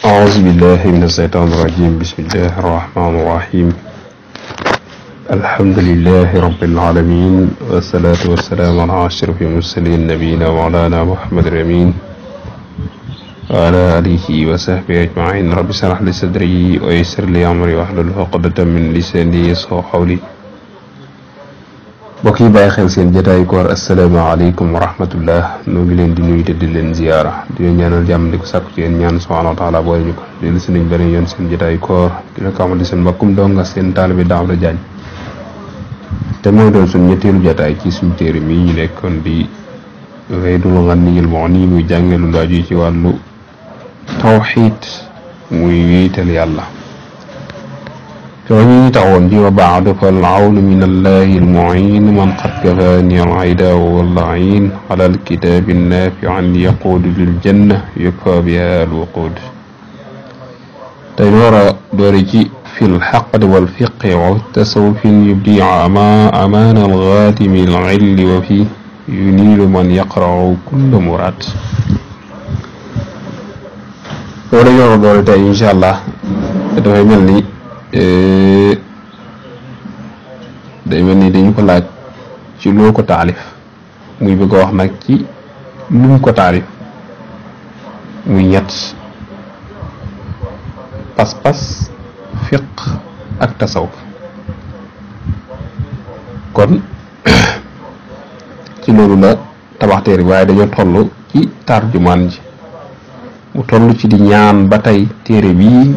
أعوذ بالله من الشيطان الرجيم. بسم الله الرحمن الرحيم. الحمد لله رب العالمين، والصلاة والسلام على أشرف المرسلين نبينا ومولانا محمد الأمين وعلى آله وصحبه أجمعين. رب اشرح لي صدري ويسر لي أمري واحلل عقدة من لساني يفقهوا قولي. mbokk yi bàyyi xel seen jotaay koor asalaamaaleykum wa rahmatullah. noo ngi leen di nuyu te di leen ziyaara di leen ñaanal jàmm di ko sàkku ci yéen ñaan subhaanahu wa taala boole ñu ko dellu si nañ beneen yoon seen jotaay koor di la ko amal di seen mbokkum donga seen taalibe Daouda Diagne te mooy doon suñ ñetteelu jotaay ci suñ téere mi ñu nekkoon di Faydul Ganiyyil Mughni muy jàngelu lu aju ci wàllu tawxiid muy wéetal yàlla. فمن تعون دي وبعد فالعون من الله المعين من قد كفاني العدا واللعين على الكتاب النافع أن يقود للجنة يكفى بها الوقود. تنورا دورجي في الحقد والفقه والتصوف يبدي أمان الغاتم العل وفيه ينيل من يقرأ كل مراد. ورجع دورتا إن شاء الله دوري ملني day mel ni dañu ko laaj ci loo ko taalif muy bëgg a wax nag ci lu mu ko taalif muy ñett: pas-pas, fiq ak tasawuf. kon ci loolu la tabax téere bi, waaye dañoo toll ci tarjumaan ji mu toll ci di ñaan ba tey téere bii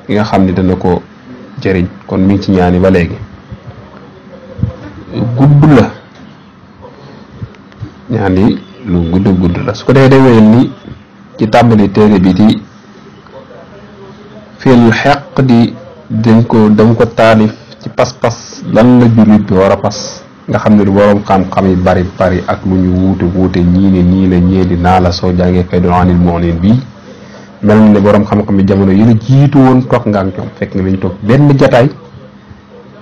nga xam ne dana ko jëriñ. kon mi ngi ci ñaani ba léegi gudd la, ñaani lu gudd la. su ko dee day wéyal ni ci tàmbali téere bi di fil xeq di dañ ko taalif ci pas-pas. lan la jullit bi war a pas nga xam ne lu boroom xam-xam yi bari ak lu ñu wuute ñii ne nii la ñee di naa la soo jàngee Faydul Ganiyyil Mughni bii mel na ne boroom xam-xam yi jamono yi la jiitu woon toog nga ak ñoom fekk nga lañu toog benn jataay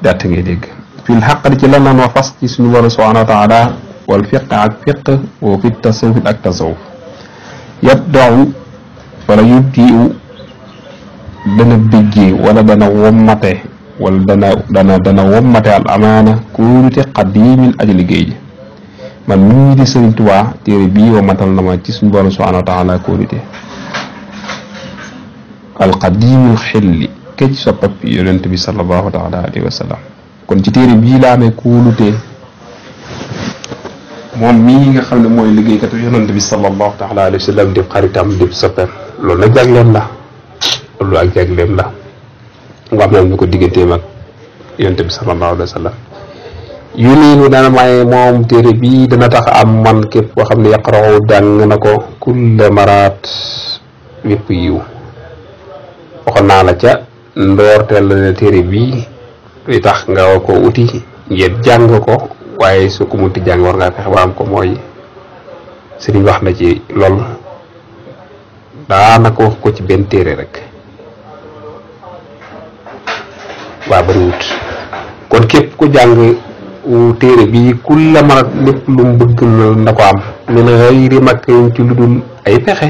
daat ngay dégg fil xaq di ci lan lan wa fas ci suñu borom subhanahu wa taala wal fiq ak fiq wa fi tasawuf ak tasawuf. yab daaw wala yubdiu dana bijjee wala dana wommate wala dana wommate al amaana kuurite qadimin aji liggéey ji. man mii di Sëriñ Tuubaa téere bii wommatal na ma ci suñu borom subhanahu wa taala kuurite alqadimul xilli këj soppab yonent bi sallallahu taala alayhi wa sallam. kon ci téere bii laa amee kóolute moom mii nga xam ne mooy liggéeykatu yonent bi sallallahu taala alayhi wa sallam di xaritam di soppeem. loolu nag jagleem la, loolu ak jagleem la nga xam ne ñu ko digganteem ak yonent bi sallallahu alayhi wa sallam. yu niinu dana maye moom téere bii dana tax am man képp koo xam ne yaqra'u jàng na ko kulla maraat wépp yiw. waxoon naa la ca ndoorteel la téere bii li tax nga war ko uti ngir jàng ko, waaye su ko munti jàng war ngaa fexe ba am ko. mooy sëriñ wax na ci lool, daanaka wax ko ci benn téere rek waa bariwut. kon képp ku jàng téere bii kulla marat lépp lu mu bëgg na ko am min ghayri makrin ci lu dul ay pexe.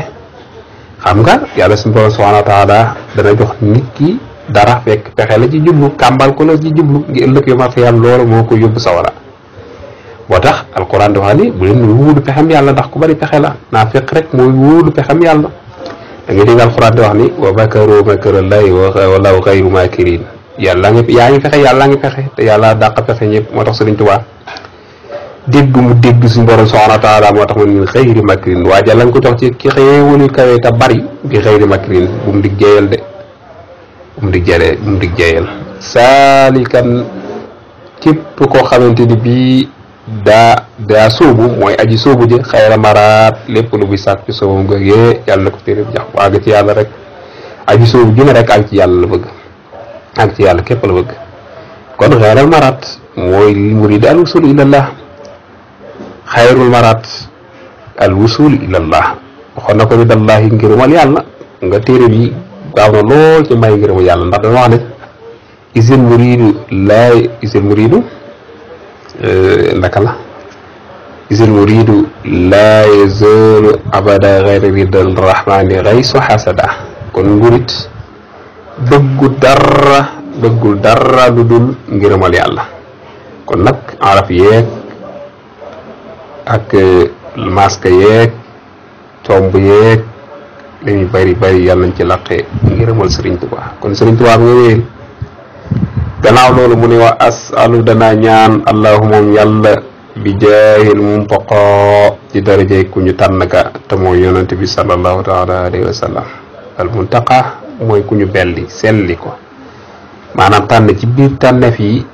xam nga yàlla suñu borom subhanahu wa taala dana jox nit ki dara fekk pexe la ci jublu, kàmbal ko la ci jublu ngi ëllëg yomal xiyaam loolu moo ko yóbbu sawara. moo tax alquran di wax ni bu leen wóolu pexem yàlla ndax ku bari pexe la. naa fekk rek mooy wóolu pexem yàlla. da ngay dégg alquran di wax ni wa makaru makarallahi wallahu xayru makirin. yaa ngi fexe yàlla ngi fexe te yàlla dàq pexe ñëpp. moo tax Sëriñ Tuubaa dégg mu dégg suñu borom subhanahu wa taala moo tax man min xayri makrin waaja lañ ko jox ci ki xéewalu kawe te bari bi xayri makrin bu mu dig jeeyal de bu mu dig jeeyal saalikan képp koo xamante ni bii daa sóobu mooy aji sóobu ji xayra maraat lépp lu buy sàkk ci sóobam googee yàlla na ko téere bi jax bu àgg ci yàlla rek. aji sóobu ju ne rek àgg ci yàlla la bëgg, àgg ci yàlla képp la bëgg. kon xayral maraat mooy murid al wusul ilallah, xayrul maraat al wusul ilallah. waxoon na ko ridallahi ngërëmal yàlla. nga téere bi gaaw na lool ci may ngërëmal yàlla ndax dama wax ne isil muridu naka la isil muridu laa yazaalu abada ghayra ridal rahmani ghaysu hasada kon ngurit bëggul dara lu dul ngërëmal yàlla. kon nag araf yeeg ak maska yeeg tomb yeeg li muy bari yàlla nañ ci laqee ngërëmal Sëriñ Tuubaa. kon Sëriñ Tuubaa nga wéyal gannaaw loolu mu ne wa asalu danaa ñaan allahumma yàlla bi jaahil muntaqa ci darajey ku ñu tànn ka te mooy yonent bi sallallahu taala alayhi wa sallam. al muntaqa mooy ku ñu belli selli ko maanaam tànn ci biir tànneef yi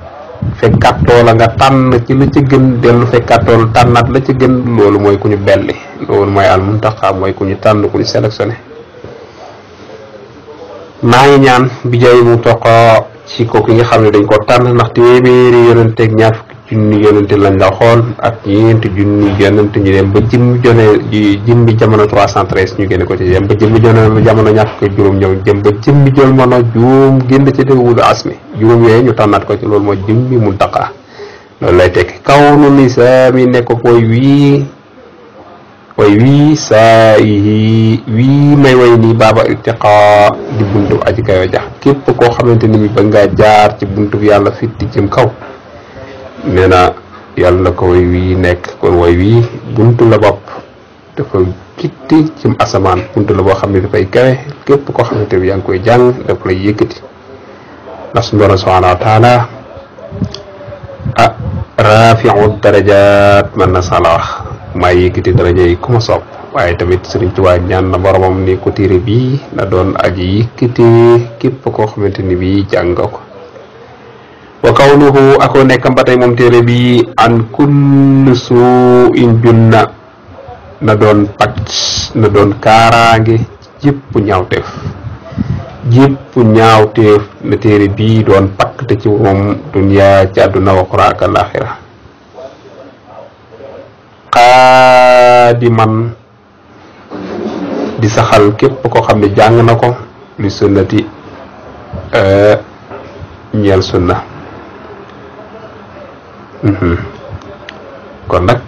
fekkattoo la nga tànn ci la ca gën dellu fekkattoo tànnaat la ca gën loolu mooy ku ñu belli loolu mooy al muntaqa mooy ku ñu tànn ku ñu sélectionné. maa ngi ñaan bi jaahil muntaqa ci kooku nga xam ne dañ ko tànn ndax téeméeri yonenteeg ñaar fukki junni yonente lañ la xool ak ñeenti junni yonente ñu dem ba jëmmi jamono 313 ñu génne ko ci dem ba jëmmi jamono ñaar fukki juróom ñëw jëm ba jëmmi jamono juum génn ci déwulu asmi juróom yooyu ñu tànnaat ko ci loolu mooy jëmmi muntaqa loolu lay tekki kaw nu ni saami nekk way wii saa yi wii may way nii baaba irtiqa di buntu aji kayo jax képp koo xamante ni ba nga jaar ci buntu bi yàlla fitti jëm kaw nee na yàlla na ko way wii nekk. kon way wii buntu la bopp dafa fitti jëm asamaan buntu la boo xam ne dafay kawe képp koo xamante ni yaa ngi koy jàng daf lay yëkkati ndax suñu borom subhanahu wa taala rafi'u darajaat man na sala wax maa yëkkati daraja yi ku ma soob. waaye tamit Sëriñ Tuubaa ñaan na boromam ni ko téere bii na doon aji yëkkati képp koo xamante ni bii jàng ko. wa kawnuhu ako nekkam ba tey moom téere bi an kulli su'in junna na doon pacc na doon kaaraange jépp ñaawteef na téere bii doon pakk te ci moom dunya ci àdduna wa uxraa ak alaaxira. qaadiman di saxal képp koo xam ne jàng na ko li sunnati ñeel sunna. kon nag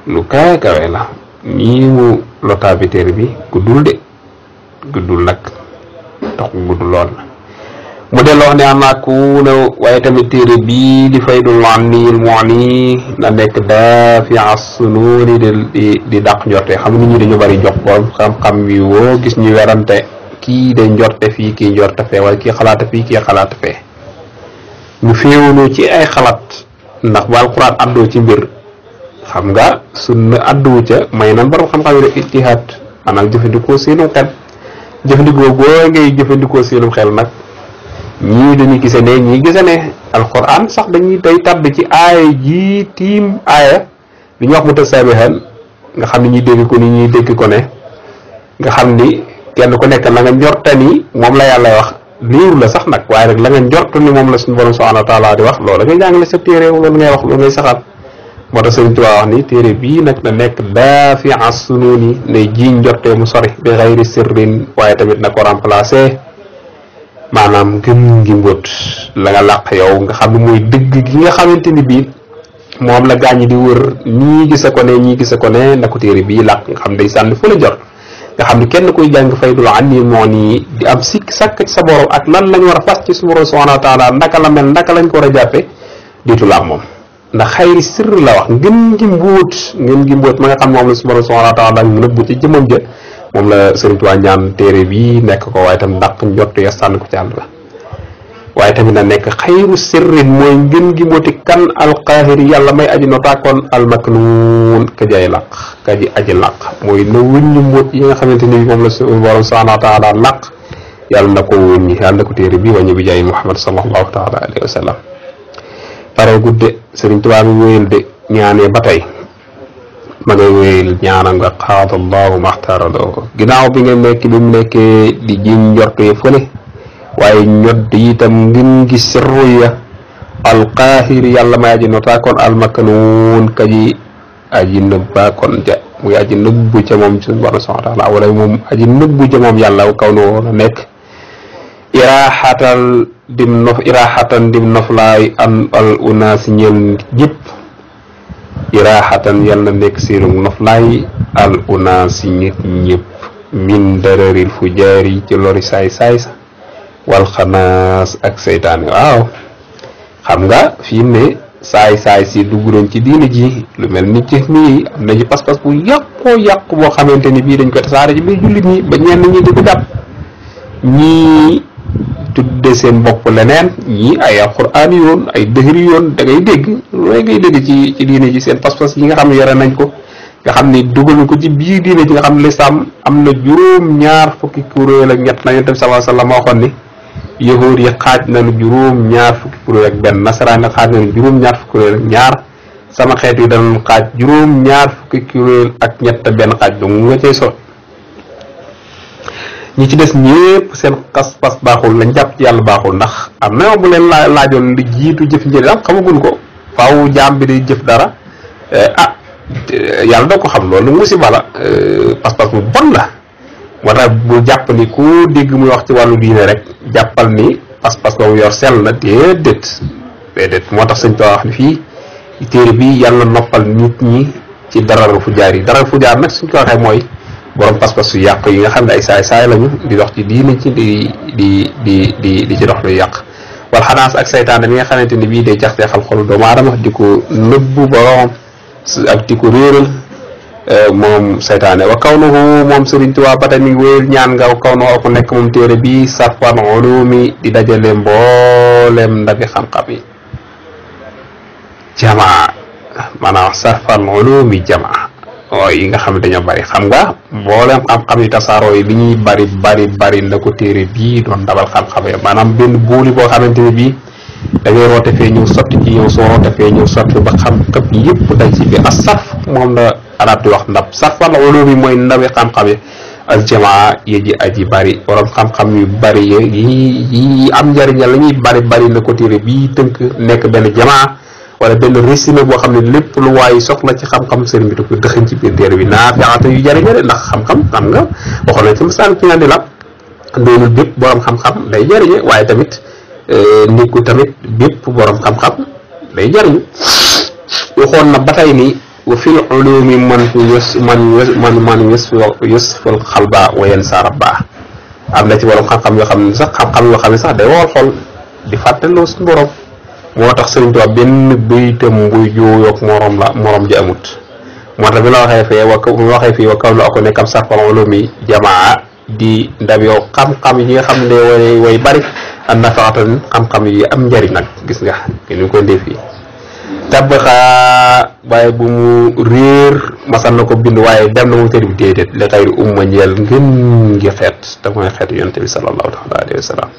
lu kawe la nii mu lotaa bi téere bi guddul nag tax gudd lool mu delloo wax ne am naa ku ne waaye tamit téere bii di faydul mu'ni na nekk daafi'a sunuuni di dàq njorte. xam nit ñi dañu bari jox borom xam-xam yi woo gis ñu werante kii de njorte fii kii njorte fee wala kii xalaata fii kii xalaata fee ñu féewuloo ci ay xalaat ndax ba alquran addoo ci mbir xam nga sunna adduwu ca may nan borom xam-xam yi def ijtihaad maanaam jëfandikoo seenum xel jëfandikoo boo ngay jëfandikoo seenum xel nag ñii dañuy gise ne ñii gise ne alquran sax day tabb ci aaya ji tiim aaya li ñuy wax mutasaabihan nga xam ne ñuy dégg ko ni ñuy dégg ko ne nga xam ni kenn ku nekk la nga njorta ni moom la yàlla wax liiru la sax nag waaye rek la nga njortu ni moom la suñu borom subhanahu wa taala di wax loolu ngay jàngale sa téere loolu ngay wax loolu ngay saxal. moo tax Sëriñ Tuubaa wax ni téere bii nag na nekk daafi'a sunuuni ne ji njortee mu sori bi xayri sirrin waaye tamit na ko remplacer maanaam gën ngi mbóot la nga làq yow nga xam ne mooy dëgg gi nga xamante ni bii moom la gaañi di wër ñii gise ko ne na ko téere bii làq nga xam day sànni fu la jot nga xam ne kenn koy jàng faydul anni moo nii di am sikk sàkk ci sa borom ak lan lañ war a fas ci su borom subhanahu wa taala ndaka la mel ndaka lañ ko war a jàppe diitu la am moom ndax xayri sirr la wax ngeen gi mbóot ma nga xam moom la su borom subhanahu wa taala mu nëbbu ci jëmam ja moom la Sëriñ Tuubaa ñaan téere bi nekk ko waaye tam ndaq njott ya sànn ko ci àll la waaye tamit na nekk xayru sirrin mooy ngeen gi mbóoti kan alqaahiri yàlla may aji notaakoon almaknuun ka ji aji laq mooy na wëññi mbóot yi nga xamante ni moom la su borom subhanahu wa taala laq yàlla na ko wëññi yàlla na ko téere bi wàññi bi jaay Muhammad sallallahu taala alayhi wa sallam pare gudde Sëriñ Tuubaa mi wéyal de ñaanee ba tey ma ngay wéyal ñaana nga xaadallahu maxtaaraloo ginnaaw bi nga nekk bi mu nekkee di jiñ njortu yi fële waaye ñodd itam ngin gi sirru ya alqaahir yàlla may aji notaakoon almaknuun kaji aji nëbbaakoon ja muy aji nëbbu ca moom suñu borom subhaanahu wa taala wala moom aji nëbbu ca moom yàlla kaw nu woon a nekk iraaxatan dim noflaay an al unaasi ñeel ñëpp iraaxatan yal na nekk seenu noflaay al unaasi nit ñëpp min dararil fujaari ci lori saay-saay sa wal xanaas ak seytaane. waaw xam nga fi ne saay-saay si dugg nañ ci diine ji lu mel ni ci mii am na ci pas-pas bu yàqu boo xamante ni bii dañ ko tasaare ci biir jullit ñi ba ñenn ñi di ko jàpp ñii tudde seen bopp leneen ñii ay alxuraan yoon ay dëhëri yoon da ngay dégg looy ngay dégg ci diine ji seen pas-pas yi nga xam ne yore nañ ko nga xam ni dugal ko ci biir diine ji nga xam ne lislaam am na juróom-ñaar fukki kuréel ak ñett na Yonent bi sallallahu alayhi wa sallam waxoon ni yahuud yi xaaj nañu juróom-ñaar fukki kuréel ak benn nasaraan yi xaaj nañu juróom-ñaar fukki kuréel ak ñaar sama xeet yi danañ xaaj juróom-ñaar fukki kuréel ak ñett benn xaaj donc mu nga cay sol ñi ci des ñëpp seen pas-pas baaxul lañ jàpp ci yàlla baaxul ndax am na bu leen laajoon li jiitu jëf njëriñ am xamaguñ ko faaw jaam bi day jëf dara yàlla doo ko xam loolu musiba la pas-pas bu bon la moo tax bu jàpp ni ku dégg muy wax ci wàllu diine rek jàppal ni pas-pas boobu yor sell na déedéet moo tax sëñ Tuubaa wax ni fii téere bi yàlla noppal nit ñi ci darar fu jaar yi darar fu jaar nag suñ ko waxee mooy borom pas-pas su yàq yi nga xam ne ay saay-saay lañu di dox ci diine ci di ci dox lu yàq wala xanaas ak saytaan mi nga xamante ni bii day jaxteexal xolu doomu aadama di ko nëbbu boromam ak di ko réeral moom saytaane wa kawnuhu moom Sëriñ Tuubaa ba tey mi ngi wéyal ñaan nga wa kawnuhu ko nekk moom téere bi sarfan ulumi di dajale mboolem ndabi xam-xam yi jamaa maanaam sarfan ulumi jamaa yi nga xam ne dañoo bari xam nga mboolem xam-xam yi tasaaroo yi li ñuy bari na ko téere bii doon dabal xam-xam yi maanaam benn booli boo xamante ne bii da ngay roote fee ñëw sotti ci yow soo roote fee ñëw sotti ba xam-xam yëpp dañ ci biir as sarf moom la arab di wax ndab sarfal ulumi mooy ndawi xam-xam yi al jamaa yi ji aji bari borom xam-xam yu bari yi am njëriñ la ñuy bari na ko téere bii tënk nekk benn jamaa wala benn résumé boo xam ne lépp lu waaye soxla ci xam-xam sëriñ bi da ko dëxañ ci biir téere bi naafi'ata yu jëriñe ndax xam-xam xam nga waxoon nañ ci misaal ki nga di la doonul bépp borom xam-xam day jëriñe waaye tamit nit ku tamit bépp borom xam-xam day jëriñu waxoon na ba tey ni wa fil ulumi man yusfil xalba wa yansa rabba am na ci borom xam-xam yoo xam ne sax sax day wowal xol di fàttaloo suñu borom moo tax Sëriñ Tuubaa benn baytam buy jooyoog morom ji amut moo tax bi la waxee fii wa kaw lu ako nekkam sarfal ulumi jamaa di ndab yow xam-xam yi nga xam ne way bari an nafaatan xam-xam yi am njëriñ nag gis nga ni ko ndee fii tabaxaa waaye bu mu réer masal na ko bind waaye dem na mu tëri bi déedéet li xayri umma ñeel ngën ngi xeet te mooy xeetu yonent bi sallallahu alayhi wa sallam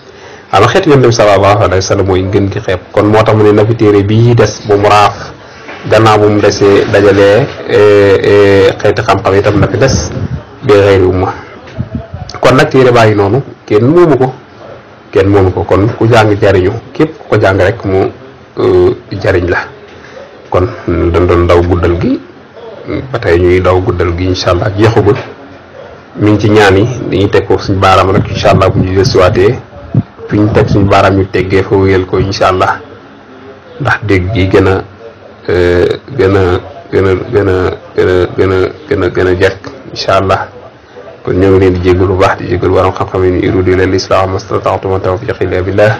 xam nga xeetu yonent bi sallallahu alayhi wa sallam mooy ngën gi xeeb kon moo tax mu ne na fi téere bii des bu mu raaf gannaaw bu mu desee dajalee xeeti xam-xam itam na fi des bi xayri umma kon nag téere baa ngi noonu kenn moomu ko kon ku jàng jariñu képp ku ko jàng rek mu jariñ la kon dañ doon daw guddal gi ba tey ñuy daw guddal gi incha allah jeexagul mi ngi ci ñaan yi dañuy teg ko suñu baaraam rek incha allah bu ñu desuwaatee fi ñu teg suñu baaraam ñu teggee fa wéyal ko incha allah ndax dégg gi gën a jekk incha allah kon ñoo ngi leen di jégalu bu baax di jégalu waram xam-xam yi ñu irudi leen lislaam mastata'tu ma tawfiqi illa billah